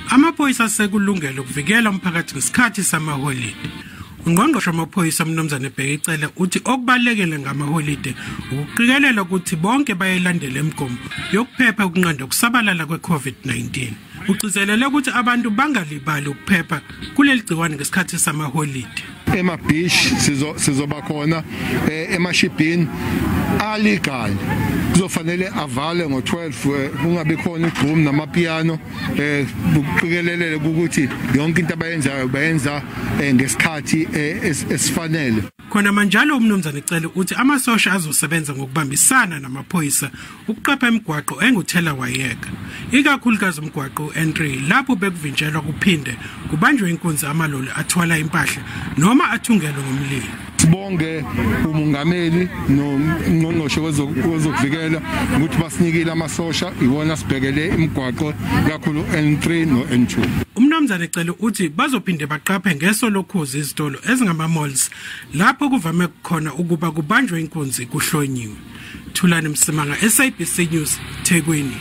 Amaphoyisa asekulungela ukuvikela umphakathi ngesikhathi samaholide. Ungqongqoshe wamaphoyisa uMnumzane Bheki Cele uthi okubalulekile ngamaholide ukuqikelela ukuthi bonke bayayilandela imigomo yokuphepha ukunqanda ukusabalala kwe-COVID-19. Ugcizelele ukuthi abantu bangalibali ukuphepha kuleli gciwane ngesikhathi samaholide. Ema-beach sizoba khona, emashibhini illegal kuzofanele avale ngo-12, kungabi khona igqum namapiano, kuqikelelele ukuthi yonke into abayenzayo bayenza ngesikhathi esifanele. Khona manjalo uMnumzane Cele uthi amasosha azosebenza ngokubambisana namaphoyisa ukuqapha imigwaqo enguthela wayeka, ikakhulukazi umgwaqo u-N3 lapho bekuvinjelwa kuphinde kubanjwe inkunzi amaloli athwala impahla noma athungelwe ngomlilo. Sibonge umongameli nongqongqoshe wezokuvikela ukuthi basinikile amasosha, iwona sibhekele imigwaqo kakhulu N3 no N2. Umnumzane Cele uthi bazophinde baqaphe ngeso lokhozi izitolo ezingama-malls lapho kuvame khona ukuba kubanjwe inkunzi kuhlonyiwe. Thulani Msimanga, SABC News, Thekwini.